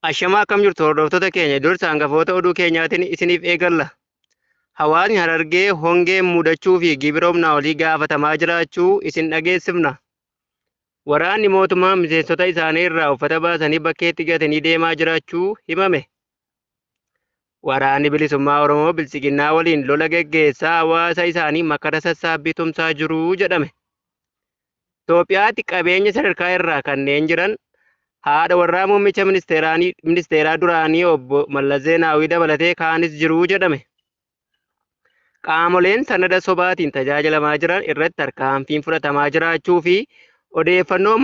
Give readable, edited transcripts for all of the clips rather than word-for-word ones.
Ashamaa akkam jirtu hordoftoota keenya dursa hangafoota oduu keenyaatiin isiniif eegalla. Hawaasni Harargee hongeen mudachuu fi gibira humnaa olii gaafatamaa jiraachuu isin dhageessifna. Waraanni mootummaa miseensota isaanii irraa uffata baasanii bakkeetti gatanii deemaa jiraachuu himame. Waraanni Bilisummaa Oromoo Biltsiginnaa waliin lola geggeessaa hawaasa isaanii makara sassaabbii tumsaa jiru jedhame. Itoophiyaatti qabeenya sadarkaa irraa kanneen jiran haadha warraa muummicha ministeeraa duraanii obbo Mallas Zeenaawii dabalatee kaanis jiru jedhame. Qaamoleen sanada sobaatiin tajaajilamaa jiran irratti tarkaanfiin fudhatamaa jiraachuu fi odeeffannoo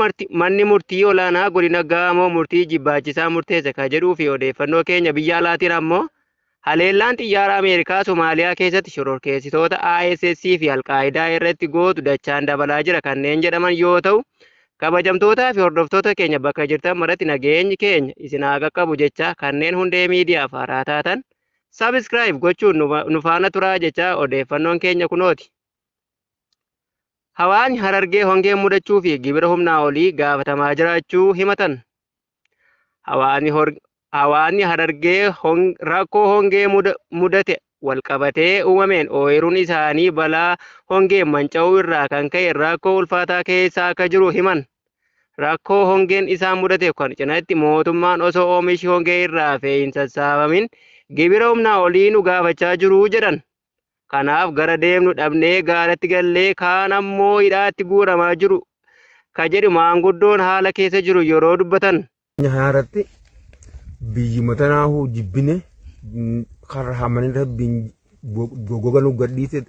manni murtii olaanaa godina Gaamoo murtii jibbaachisaa murteesse ka jedhuu fi odeeffannoo keenya biyya alaatiin ammoo haleellaan xiyyaara Ameerikaa Somaaliyaa keessatti shororkeessitoota ISS fi Alqaayidaa irratti gootu dachaan dabalaa jira kanneen jedhaman yoo ta'u, kabajamtootaa fi hordoftoota keenya bakka jirtan maratti nageenyi keenya isin haa qaqqabu jecha kanneen hundee miidiyaaf haaraa taatan Subscribe gochuun nu faana turaa jechaa odeeffannoon keenya kunooti. Hawaasni Harargee hongeen mudachuu fi gibira humnaa olii gaafatamaa jiraachuu himatan. Hawaasni Harargee rakkoo hongee mudate walqabatee uumameen ooyiruun isaanii balaa hongeen manca'uu irraa kan ka'e rakkoo ulfaataa keessa akka jiru himan. Rakkoo hongeen isaan mudate kan cinatti mootummaan osoo oomishi hongee irraa hafe hin sassaabamin gibira humnaa olii nu gaafachaa jiru jedhan. Kanaaf gara deemnu dhabnee gaaratti gallee kaan ammoo hidhaatti guuramaa jiru ka jedhu maanguddoon haala keessa jiru yeroo dubbatan. Kana irratti biyyuma tanaahuu jibbine karra hamanii rabbiin goga nu gadhiise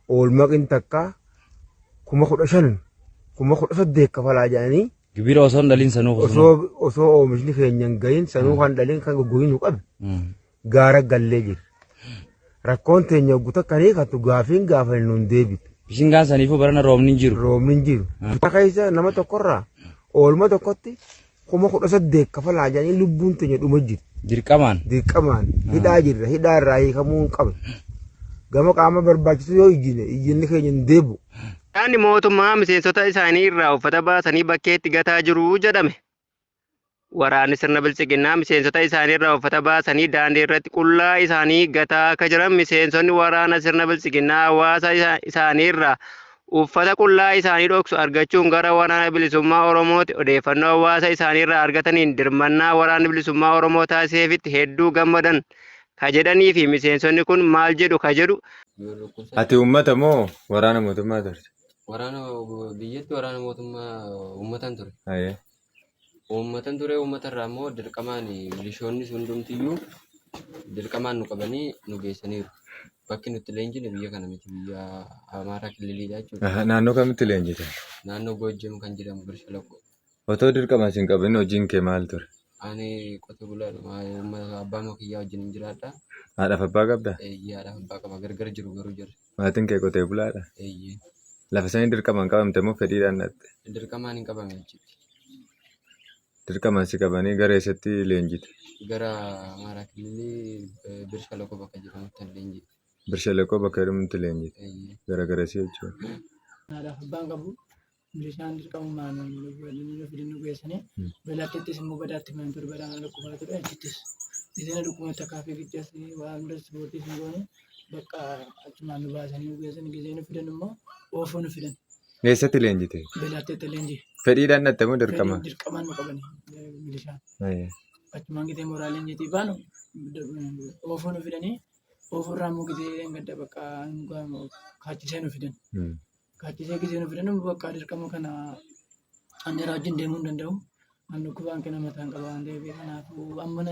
oolmaqin takka 15,000 18,000 kafalaa jedhanii Gibira osoo hin dhalin sanuu osoo osoo oomishni keenya hin gahin sanuu kan dhalin kan goggogin nu qabe gaara gallee jira. Rakkoon teenya oggu takka ni kattu gaafiin gaafanne nun deebitu. Bishingaan saniifuu barana roobni hin jiru. Roobni hin jiru. Keessa nama tokkorraa oolma tokkotti 18,000 kafalaa jedhanii lubbuun teenya dhuma jirti. Dirqamaan. Dirqamaan hidhaa jirra. Hidhaa irraa hiikamuu hin qabne. Gama qaama barbaachisu yoo iyyine iyyinni keenya hin deebi'u. Waraanni mootummaa miseensota isaanii irraa uffata baasanii bakkeetti gataa jiru jedhame. Waraanni sirna biltsiginnaa miseensota isaanii irraa uffata baasanii daandii irratti qullaa isaanii gataa akka jiran miseensonni waraana sirna biltsiginnaa hawaasa isaanii irraa Uffata qullaa isaanii dhoksu argachuun gara Waraana Bilisummaa Oromootti odeeffannoo hawaasa isaanii irraa argataniin dirmannaa Waraanni Bilisummaa Oromoo taasiseefitti hedduu gammadan ka jedhanii fi miseensonni kun maal jedhu ka jedhu Ati uummata moo waraana mootummaa turte? Waraana biyyatti waraana mootummaa uummatan ture. Hayyee. Uummatan ture uummata irraa immoo dirqamaan milishoonni hundumtiyyuu dirqamaan nu qabanii nu geessaniiru. Bakki nutti leenjine biyya kana miti biyya Amaaraa kililiidha jechuudha. Aha, Naannoo kamitti leenjite? Naannoo Goojjam kan jedhamu Bir Shalaqoo. Otoo dirqama isin qabin hojiin kee maal ture? Ani qote bulaadhuma uummata abbaa kiyyaa wajjin hin jiraadha. Haadhaaf abbaa qabdaa? Eeyyee haadhaaf abbaa qaba gargar jiru garuu jirra. Maatiin kee qotee bulaadha? Eeyyee. Lafa sanii dirqamaan qabamte moo fedhiidhaan dhaqxe? Dirqamaan hin qabame achitti. Dirqamaan si qabanii gara eessatti leenjite? Gara Amaaraa Kililii Bir Shalaqoo bakka jedhamutti kan leenjite. Bir Shalaqoo bakka jedhamutti leenjite. Eeyyee. Gara garasii jechuudha. Haadhaaf abbaan qabu milishaan dirqamumaan nu fidanii nu geessanii beelaattis immoo badaatti himan ture badaan dhukkubaa ture achittis gisee na dhukkubaa takkaa fiigichas waa hunda ispoortii hin goone bakka achumaan nu baasanii nu geessan gisee nu fidan immoo oofuu nu fidan. Eessatti leenjite? Beelaatteetti leenji. Fedhiidhaan dhatte moo dirqama? Dirqamaan nu qabani milishaan. Ayyee. Achumaan gisee mooraa leenjiitii baanu oofuu nu fidanii oofuu irraa immoo gisee gadda bakka kaachisee nu fidan. Kaachisee gisee nu fidan bakka dirqama kana an jara wajjin deemuu hin danda'u. An dhukkubaan kena mataan qaba waan ta'eef kanaafuu amma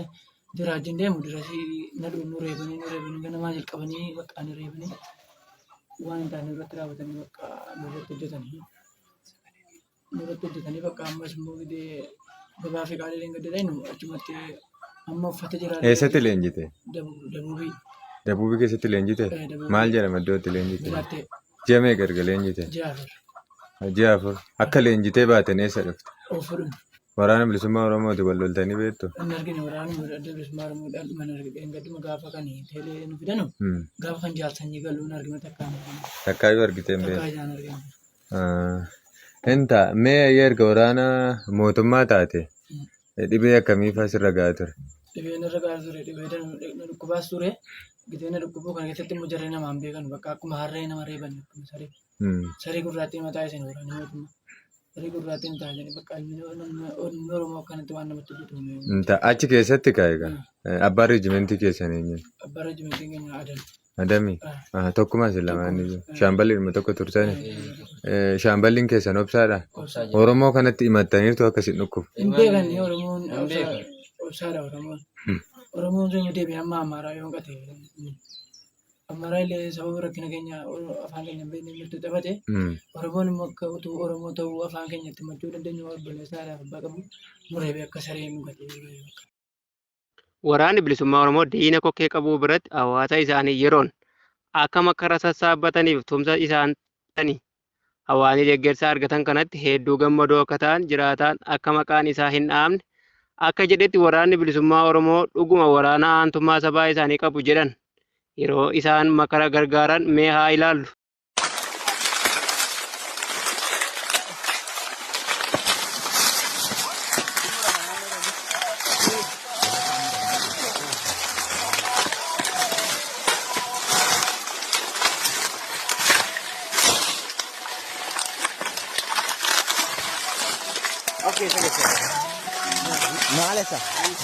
jara wajjin deemu dirasii na nu reebanii nu reebanii ganamaa jalqabanii bakka nu reebanii waan hin taane nurratti raawwatanii bakka nurratti hojjetanii nurratti hojjetanii bakka ammas immoo gidee gabaa fi qaalii gadda dhaynu achumatti amma uffata jiraa Eessatti leenjite? Dabuubii. Dabuubii keessatti leenjite? Dabuubii. Maal jedhama iddoo itti leenjite? Bilaattee. Ji'a meeqa erga leenjite? Ji'a 4. Ji'a 4. Akka leenjitee baateen eessa dhufte? Oofudhuma. Waraana Bilisummaa Oromooti wal loltanii beektu? Hin argine waraana adda bilisummaa Oromoo dhuma hin argine. Dheengadduma gaafa kan teelee nu fidanu gaafa kan jaarsanyii galu hin argine takkaa hin argine. Takkaayyuu argitee hin Takkaa beektu. isaan argine. Inta mee erga waraana mootummaa taate Dhibee akkamii fa'aa sirra gahaa ture? Dhibeen irra gahaa ture dhibee na dhukkubaas ture. Gitee na dhukkubuu kana keessatti immoo jarri namaan beekan bakka akkuma harree nama reeban akkuma saree. Saree gurraattii mataa isin waraana mootummaa. Saree gurraattii mataa isin bakka ilmi Oromoo akkanatti waan namatti hojjetu. Achi keessatti ka'e egaa. Abbaan reejimentii keessan eenyu? Abbaan reejimentii keenya Adam. Adami? Tokkuma isin lamaan iyyuu. Shaamballi ilma tokko turtani. Shaamballiin keessan obsaadha. Obsaa jedhama. Oromoo kanatti himattaniirtu akka isin dhukkubu. Hin beekan Oromoon Hin beekan. obsaadha Oromoon. Oromoon sun deebi'ee amma Amaaraa yoo qate Amaaraa illee sababa rakkina keenya afaan keenya hin beekne nutti taphate. Oromoon immoo akka utuu Oromoo ta'uu afaan keenya itti machuu dandeenyu obboleessaadhaaf abbaa qabu muree akka saree nu gatee. Waraanni Bilisummaa Oromoo diina kokkee qabuu biratti hawaasa isaanii yeroon akka makara sassaabbataniif tumsa isaan tani. Hawaasni deeggarsa argatan kanatti hedduu gammadoo akka ta'an jiraataan akka maqaan isaa hin dhaamne akka jedhetti waraanni bilisummaa Oromoo dhuguma waraana aantummaa sabaa isaanii qabu jedhan. Yeroo isaan makara gargaaran mee haa ilaallu.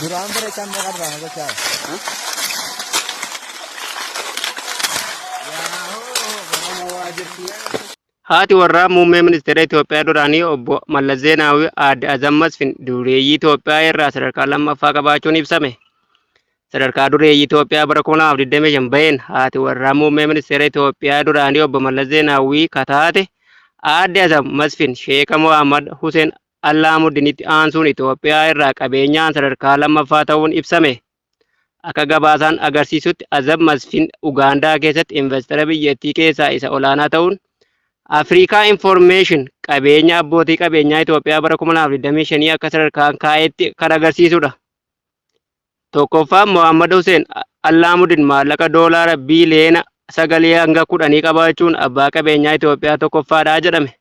Duraan bara isaan meeqa duraan gochaa? Haati warraa muummee ministeera Itoophiyaa duraanii obbo Mallas Zeenaawii aadde Azam Masfin dureeyyii Itoophiyaa irraa sadarkaa lammaffaa qabaachuun ibsame. Sadarkaa dureeyyii Itoophiyaa bara 2025 baheen haati warraa muummee ministeera Itoophiyaa duraanii obbo Mallas Zeenaawii kataate aadde Azam Masfin Sheeka Mohammad Hussein Allaamuddinitti aansuun Itoophiyaa irraa qabeenyaan sadarkaa lammaffaa ta'uun ibsame. Akka gabaasaan agarsiisutti Azab Masfin Ugaandaa keessatti investara biyyattii keessaa isa olaanaa ta'uun Afrikaa Information qabeenya abbootii qabeenyaa Itoophiyaa bara 2025 akka sadarkaan kaa'etti kan agarsiisudha. Tokkoffaan Mohammad Hussein Allaamuddin maallaqa doolaara biiliyoona 9 hanga 10 qabaachuun abbaa qabeenyaa Itoophiyaa tokkoffaadha jedhame.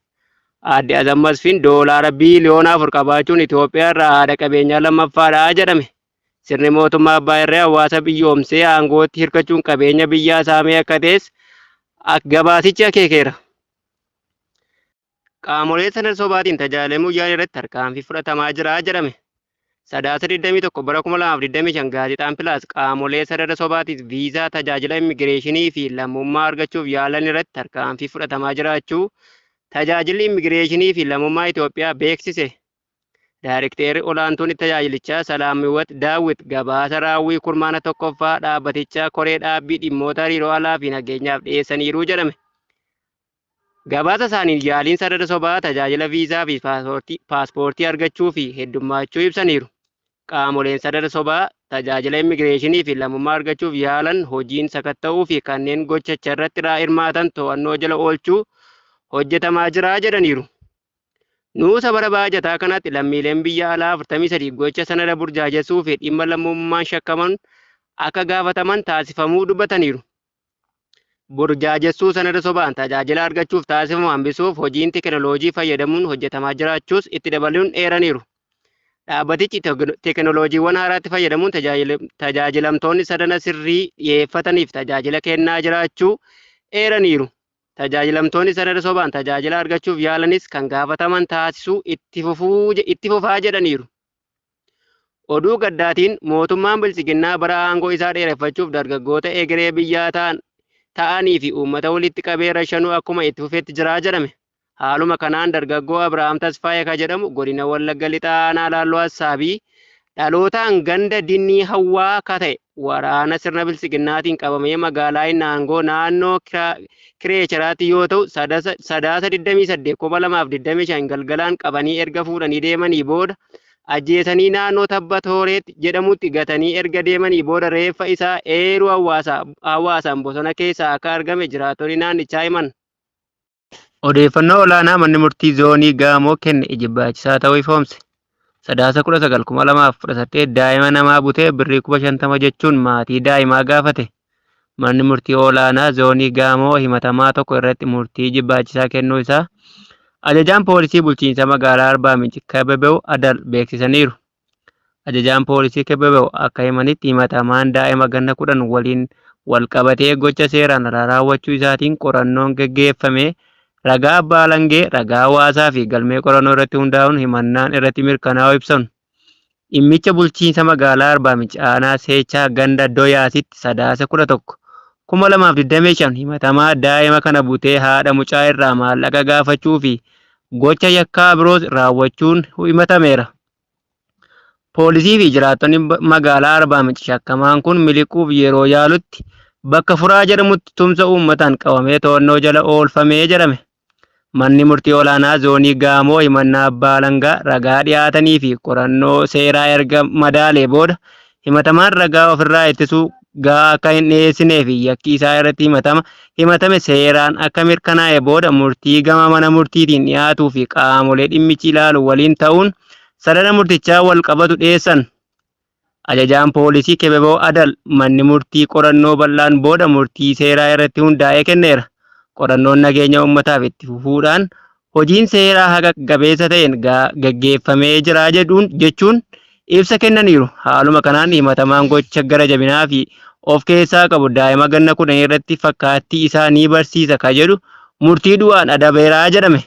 Aadde Azam Masfin doolaara biiliyoona 4 qabaachuun Itoophiyaa irraa haadha qabeenyaa lammaffaadha jedhame. Sirni mootummaa abbaa irree hawaasa biyyoomsee aangootti hirkachuun qabeenya biyyaa saamee akka ta'es gabaasichi akeekeera. Qaamolee sanada sobaatiin tajaajilamuu yaalan irratti tarkaanfii fudhatamaa jira jedhame. Sadaasa 21 bara 2025 gaazexaan Pilaas qaamolee sanada sobaatiif viizaa tajaajila immigireeshinii fi lammummaa argachuuf yaalan irratti tarkaanfii fudhatamaa jiraachuu tajaajilli immigireeshinii fi lammummaa Itoophiyaa beeksise. Daarikteerri olaantuun tajaajilichaa Salaammiwwat Daawwit gabaasa raawwii kurmaana tokkoffaa dhaabbatichaa koree dhaabbii dhimmoota hariiroo alaa fi nageenyaaf dhiyeessaniiru jedhame. Gabaasa isaaniin yaaliin sanada sobaa tajaajila viizaa fi paaspoortii argachuu fi heddummaachuu ibsaniiru. Qaamoleen sanada sobaa tajaajila immigireeshinii fi lammummaa argachuuf yaalan hojiin sakatta'uu fi kanneen gochicha irratti hirmaatan to'annoo jala oolchuu hojjetamaa jira jedhaniiru. Nuusa bara baajataa kanatti lammiileen biyya alaa 43 gocha sanada burjaajessuu fi dhimma lammummaan shakkaman akka gaafataman taasifamuu dubbataniiru. Burjaajessuu sanada sobaan tajaajila argachuuf taasifamu hambisuuf hojiin teekinooloojii fayyadamuun hojjetamaa jiraachuus itti dabaluun eeraniiru. Dhaabbatichi teekinooloojiiwwan haaraatti fayyadamuun tajaajilamtoonni sanada sirrii dhiyeeffataniif tajaajila kennaa jiraachuu eeraniiru. Tajaajilamtoonni sanada sobaan tajaajila argachuuf yaalanis kan gaafataman taasisuu itti fufaa jedhaniiru. Oduu gaddaatiin mootummaan bilchiginnaa bara aangoo isaa dheereffachuuf dargaggoota egeree biyyaa ta'anii fi uummata walitti qabee rashanuu akkuma itti fufetti jira jedhame. Haaluma kanaan dargaggoo Abrahaam Tasfaayee kan jedhamu godina Wallagga Lixaa aanaa Laalloo Assaabii dhalootaan ganda Dinnii Hawwaa akka ta'e waraana sirna bilchiginnaatiin qabamee magaalaa Innaangoo naannoo Kireecharaatti yoo ta'u Sadaasa 28 2025 galgalaan qabanii erga fuudhanii deemanii booda ajjeesanii naannoo tabba Tooreet jedhamutti gatanii erga deemanii booda reeffa isaa eeruu hawaasaan bosona keessaa akka argame jiraattonni naannichaa himan. Odeeffannoo olaanaa manni murtii zoonii Gaamoo kenne ijibbaachisaa ta'uu ifoomse. Sadaasa 19 2018 daa'ima namaa butee birrii 50,000 jechuun maatii daa'imaa gaafate. Manni murtii olaanaa zoonii Gaamoo himatamaa tokko irratti murtii jibbaachisaa kennuu isaa ajajaan poolisii bulchiinsa magaalaa Arbaa Minch Kebebew Adal beeksisaniiru. Ajajaan poolisii Kebebew akka himanitti himatamaan daa'ima ganna 10 waliin wal qabatee gocha seeraan alaa raawwachuu isaatiin qorannoon geggeeffame ragaa abbaa alangee, ragaa hawaasaa fi galmee qorannoo irratti hundaa'uun himannaan irratti mirkanaa'uu ibsan. Dhimmicha bulchiinsa magaalaa Arbaa Minch aanaa Seechaa ganda Doyaasitti Sadaasa 11, 2025 himatamaa daa'ima kana butee haadha mucaa irraa maallaqa gaafachuu fi gocha yakkaa biroos raawwachuun himatameera. Poolisii fi jiraattonni magaalaa Arbaa Minch shakkamaan kun miliquuf yeroo yaalutti bakka Furaa jedhamutti tumsa uummataan qabamee to'annoo jala oolfamee jedhame. Manni murtii olaanaa zoonii Gaamoo himannaa abbaa alangaa ragaa dhiyaatanii fi qorannoo seeraa erga madaalee booda himatamaan ragaa ofirraa ittisuu gahaa akka hin dhiyeessinee fi yakki isaa irratti himatama himatame seeraan akka mirkanaa'e booda murtii gama mana murtiitiin dhiyaatuu fi qaamolee dhimmichi ilaalu waliin ta'uun sanada murtichaa wal qabatu dhiyeessan. Ajajaan poolisii Kebeboo Adal manni murtii qorannoo bal'aan booda murtii seeraa irratti hundaa'ee kenneera. Qorannoon nageenya uummataaf itti fufuudhaan hojiin seeraa haqa qabeessa ta'een gaggeeffamee jira jedhuun jechuun ibsa kennaniiru. Haaluma kanaan himatamaan gocha gara jabinaa fi of keessaa qabu daa'ima ganna 10 irratti fakkaattii isaa ni barsiisa ka jedhu murtii du'aan adabeeraa jedhame.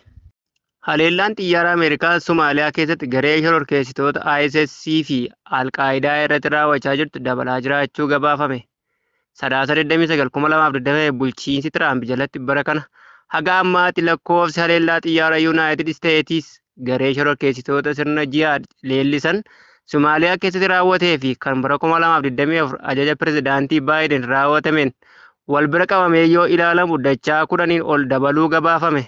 Haleellaan xiyyaara Ameerikaa Somaaliyaa keessatti garee shororkeessitoota ISIS fi Al-Qaayidaa irratti raawwachaa jirtu dabalaa jiraachuu gabaafame. Sadaasa 29, 2020 bulchiinsi Tiraamp jalatti bara kana haga ammaatti lakkoofsi haleellaa xiyyaara Yuunaayitid Isteetis garee shororkeessitoota sirna jihaad leellisan Somaaliyaa keessatti raawwatee fi kan bara 2024 ajaja pirezidaantii Baayiden raawwatameen wal bira qabamee yoo ilaalamu dachaa 10n ol dabaluu gabaafame.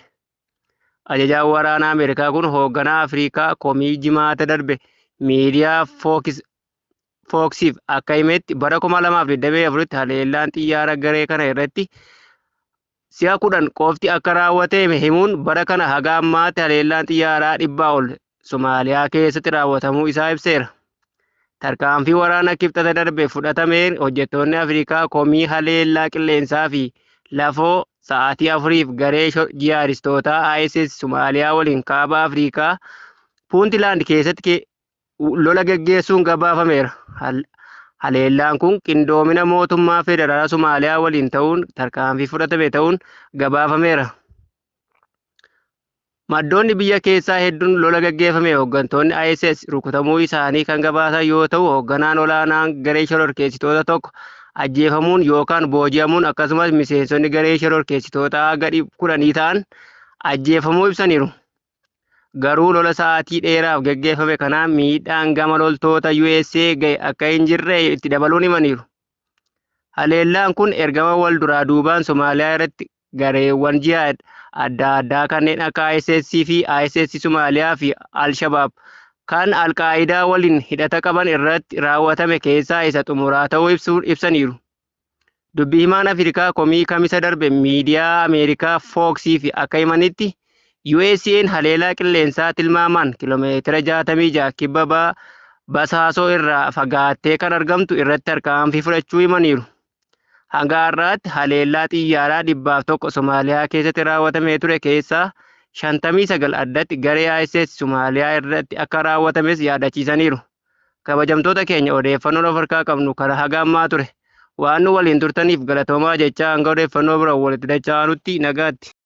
Ajajaan waraanaa Ameerikaa kun hoogganaa Afrikaa komii jimaata darbe miidiyaa Fooksiif akka himetti bara 2024tti haleellaan xiyyaara garee kana irratti si'a 10 qofti akka raawwatame himuun bara kana haga ammaatti haleellaan xiyyaaraa 100 ol Somaaliyaa keessatti raawwatamuu isaa ibseera. Tarkaanfii waraana kibxata darbe fudhatameen hojjettoonni Afrikaa komii haleellaa qilleensaa fi lafoo sa'aatii afuriif garee jihaadistootaa ISIS Somaaliyaa waliin kaaba Afrikaa Puuntland keessatti lola geggeessuun gabaafameera. Haleellaan kun qindoomina mootummaa federaalaa Somaaliyaa waliin ta'uun tarkaanfii fudhatame ta'uun gabaafameera. Maddoonni biyya keessaa hedduun lola gaggeeffame hooggantoonni ISIS rukutamuu isaanii kan gabaasan yoo ta'u, hoogganaan olaanaan garee shororkeessitoota tokko ajjeefamuun yookaan booji'amuun akkasumas miseensonni garee shororkeessitoota haga 10 ta'an ajjeefamuu ibsaniiru. Garuu lola sa'aatii dheeraaf gaggeeffame kanaan miidhaan gama loltoota USA gahe akka hin jirre itti dabaluun himaniiru. Haleellaan kun ergama wal duraa duubaan Somaaliyaa irratti gareewwan jihaad adda addaa kanneen akka ISIS fi ISIS Somaaliyaa fi Al-Shabaab kan Al-Qaayidaa waliin hidhata qaban irratti raawwatame keessaa isa xumuraa ta'uu ibsaniiru. Dubbi himaan Afrikaa komii kamisa darbe miidiyaa Ameerikaa Fooksiif akka himanitti USA'n haleelaa qilleensaa tilmaamaan kiiloomeetira 66 kibba baha Basaasoo irraa fagaattee kan argamtu irratti tarkaanfii fudhachuu himaniiru. Hanga har'aatti haleellaa xiyyaaraa 101 Somaaliyaa keessatti raawwatamee ture keessaa 59 addatti garee ISIS Somaaliyaa irratti akka raawwatames yaadachiisaniiru. Kabajamtoota keenya odeeffannoon of harkaa qabnu kana haga ammaa ture. Waan nu waliin turtaniif galatoomaa jechaa hanga odeeffannoo biraan walitti dacha'anutti nagaatti.